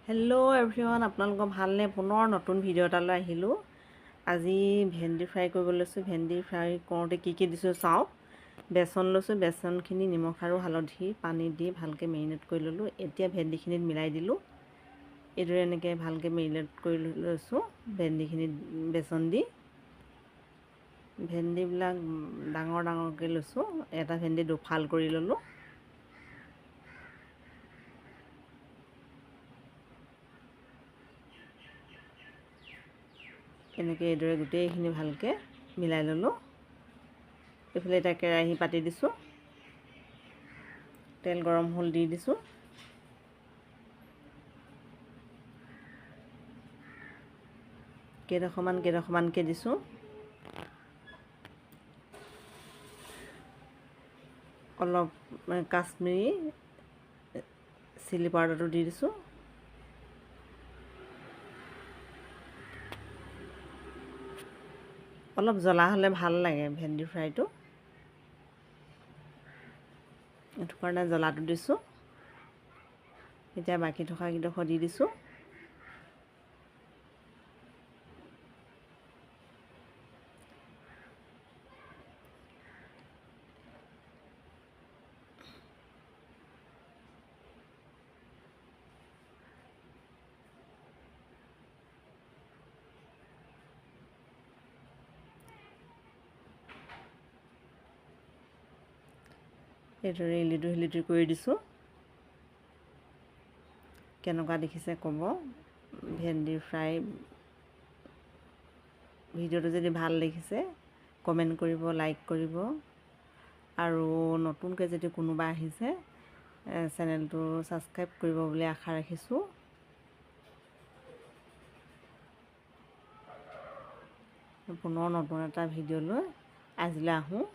Hello' everyone, আপোনালোকৰ ভালনে? পুনৰ নতুন ভিডিঅ' এটালৈ আহিলোঁ। আজি ভেন্দি ফ্ৰাই কৰিব লৈছোঁ। ভেন্দি ফ্ৰাই কৰোঁতে কি কি দিছোঁ চাওক। বেচন লৈছোঁ, বেচনখিনি নিমখ আৰু হালধি পানী দি ভালকৈ মেৰিনেট কৰি ল'লোঁ। এতিয়া ভেন্দিখিনিত মিলাই দিলোঁ। এইদৰে এনেকৈ ভালকৈ মেৰিনেট কৰি লৈছোঁ ভেন্দিখিনিত বেচন দি। ভেন্দিবিলাক ডাঙৰ ডাঙৰকৈ লৈছোঁ, এটা ভেন্দি দুফাল কৰি ল'লোঁ। এনেকৈ এইদৰে গোটেইখিনি ভালকৈ মিলাই ল'লোঁ। এইফালে এতিয়া কেৰাহী পাতি দিছোঁ, তেল গৰম হ'ল দি দিছোঁ। কেইডোখৰমানকৈ দিছোঁ। অলপ কাশ্মীৰী চিলি পাউডাৰটো দি দিছোঁ। অলপ জ্বলা হ'লে ভাল লাগে ভেন্দি ফ্ৰাইটো, সেইটো কাৰণে জ্বলাটো দিছোঁ। এতিয়া বাকী থকা কেইডোখৰ দি দিছোঁ। এইদৰে ইলিটো সিলিটো কৰি দিছোঁ। কেনেকুৱা দেখিছে ক'ব। ভেন্দি ফ্ৰাই ভিডিঅ'টো যদি ভাল দেখিছে কমেণ্ট কৰিব, লাইক কৰিব। আৰু নতুনকৈ যদি কোনোবা আহিছে চেনেলটো ছাবস্ক্ৰাইব কৰিব বুলি আশা ৰাখিছোঁ। পুনৰ নতুন এটা ভিডিঅ' লৈ আজিলৈ আহোঁ।